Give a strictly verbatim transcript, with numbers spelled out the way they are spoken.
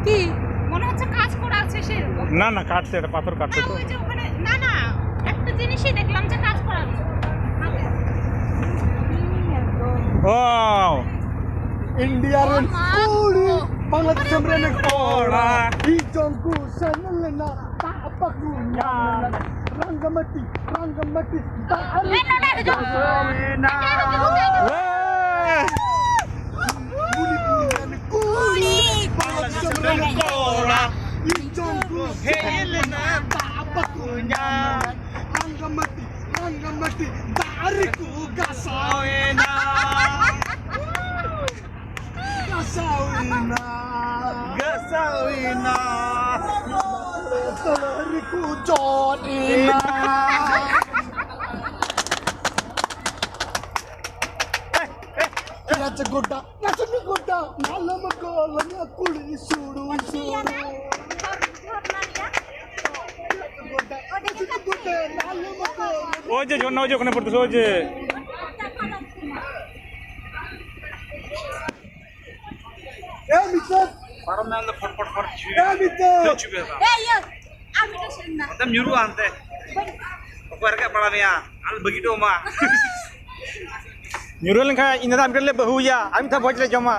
কি? মনে হচ্ছে কাজ করা আছে সেরকম। না, না, কাটছে, এটা পাথর কাটছে না, তো। ওই যে ওখানে, না, না, একটা জিনিসই দেখলাম যে কাজ করা আছে। ও। India ren kuli, Bangladesh ren kora, i jongku sanel na, ta apa ku nyana, rangamati, rangamati, ta ari. Weh. Kuli, kuli, kuli, Bangladesh ren kora, i jongku helena, ta apa ku nyana, rangamati, rangamati, ta ari ku gasawena. Gasawina. Gasawina. Teleriku jodina. Kira cegoda, ngasih goda, malam gola nyakuli suru suru. ওই যে ঝর্ণা, ওই যে ওখানে পড়তেছে, ওই যে। ᱮ ᱢᱤᱛᱟᱹ᱾ ᱯᱟᱨᱚᱢ ᱧᱟᱢ ᱫᱚ ᱯᱷᱚᱴ ᱯᱷᱚᱴ ᱯᱷᱚᱴ ᱪᱩᱭ᱾ ᱮ ᱢᱤᱛᱟᱹ᱾ ᱪᱩᱭ ᱵᱮ ᱵᱟ᱾ ᱮ ᱤᱭᱟᱹ, ᱟᱨ ᱢᱤᱫᱴᱮᱱ ᱥᱮᱨᱮᱧ ᱢᱮ᱾ ᱟᱫᱚᱢ ᱧᱩᱨᱩᱜᱼᱟ ᱦᱟᱱᱛᱮ᱾ ᱚᱠᱚᱭ ᱨᱟᱠᱟᱵ ᱵᱟᱲᱟ ᱢᱮᱭᱟ? ᱟᱞᱮ ᱵᱟᱹᱜᱤ ᱦᱚᱴᱚ ᱟᱢᱟ᱾ ᱧᱩᱨᱩ ᱞᱮᱱᱠᱷᱟᱱ ᱤᱧ ᱫᱟᱫᱟ ᱟᱢ ᱴᱷᱮᱱ ᱞᱮ ᱵᱟᱹᱦᱩᱭᱟ, ᱟᱨ ᱢᱤᱫ ᱫᱷᱟᱣ ᱵᱷᱚᱡᱽ ᱞᱮ ᱡᱚᱢᱟ᱾